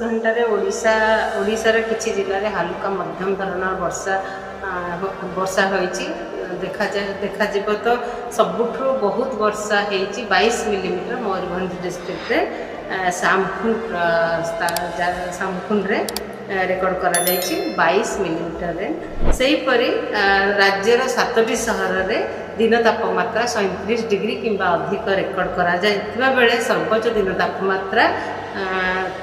ଘଣ୍ଟାରେ ଓଡ଼ିଶାର କିଛି ଜିଲ୍ଲାରେ ହାଲୁକା ମଧ୍ୟମ ଧରଣର ବର୍ଷା ହୋଇଛି। ଦେଖାଯିବ ତ ସବୁଠୁ ବହୁତ ବର୍ଷା ହେଇଛି, 22 ମିଲିମିଟର ମୟୂରଭଞ୍ଜ ଡିଷ୍ଟ୍ରିକ୍ଟରେ ଶାମଖୁଣ୍ଡରେ ରେକର୍ଡ କରାଯାଇଛି 22 ମିଲିମିଟରରେ। ସେହିପରି ରାଜ୍ୟର ସାତଟି ସହରରେ ଦିନ ତାପମାତ୍ରା 37 ଡିଗ୍ରୀ କିମ୍ବା ଅଧିକ ରେକର୍ଡ କରାଯାଇଥିବା ବେଳେ ସର୍ବୋଚ୍ଚ ଦିନ ତାପମାତ୍ରା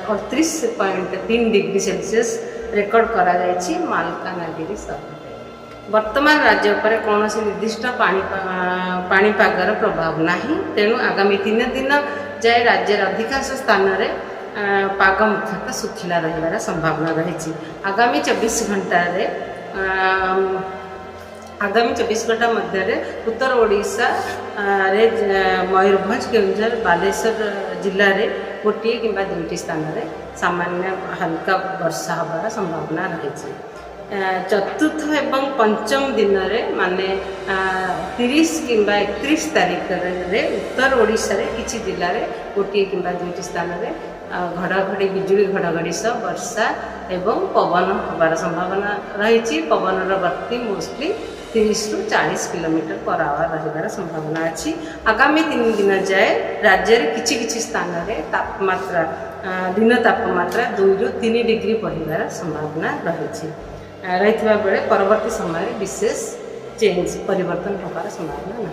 38.3 ଡିଗ୍ରୀ ସେଲସିୟସ୍ ରେକର୍ଡ କରାଯାଇଛି ମାଲକାନଗିରି ସହରରେ। ବର୍ତ୍ତମାନ ରାଜ୍ୟ ଉପରେ କୌଣସି ନିର୍ଦ୍ଦିଷ୍ଟ ପାଣିପାଗର ପ୍ରଭାବ ନାହିଁ। ତେଣୁ ଆଗାମୀ 3 ଦିନ ଯାଏ ରାଜ୍ୟର ଅଧିକାଂଶ ସ୍ଥାନରେ ପାଗ ମୁଖ୍ୟତଃ ଶୁଖିଲା ରହିବାର ସମ୍ଭାବନା ରହିଛି। ଆଗାମୀ 24 ଘଣ୍ଟା ମଧ୍ୟରେ ଉତ୍ତର ଓଡ଼ିଶାରେ ମୟୂରଭଞ୍ଜ, କେଉଁଝର, ବାଲେଶ୍ୱର ଜିଲ୍ଲାରେ ଗୋଟିଏ କିମ୍ବା ଦୁଇଟି ସ୍ଥାନରେ ସାମାନ୍ୟ ହାଲୁକା ବର୍ଷା ହେବାର ସମ୍ଭାବନା ରହିଛି। ଚତୁର୍ଥ ଏବଂ ପଞ୍ଚମ ଦିନରେ, ମାନେ 30 କିମ୍ବା 31 ତାରିଖରେ ଉତ୍ତର ଓଡ଼ିଶାରେ କିଛି ଜିଲ୍ଲାରେ ଗୋଟିଏ କିମ୍ବା ଦୁଇଟି ସ୍ଥାନରେ ଘଡ଼ଘଡ଼ି, ବିଜୁଳି ଘଡ଼ଘଡ଼ି ସହ ବର୍ଷା ଏବଂ ପବନ ହେବାର ସମ୍ଭାବନା ରହିଛି। ପବନର ଗତି ମୋଷ୍ଟଲି 30ରୁ 40 କିଲୋମିଟର ପର ଆୱାର ରହିବାର ସମ୍ଭାବନା ଅଛି। ଆଗାମୀ 3 ଦିନ ଯାଏ ରାଜ୍ୟରେ କିଛି କିଛି ସ୍ଥାନରେ ଦିନ ତାପମାତ୍ରା 2ରୁ 3 ଡିଗ୍ରୀ ବଢ଼ିବାର ସମ୍ଭାବନା ରହିଥିବା ବେଳେ ପରବର୍ତ୍ତୀ ସମୟରେ ବିଶେଷ ଚେଞ୍ଜ, ପରିବର୍ତ୍ତନ ହେବାର ସମ୍ଭାବନା ନାହିଁ।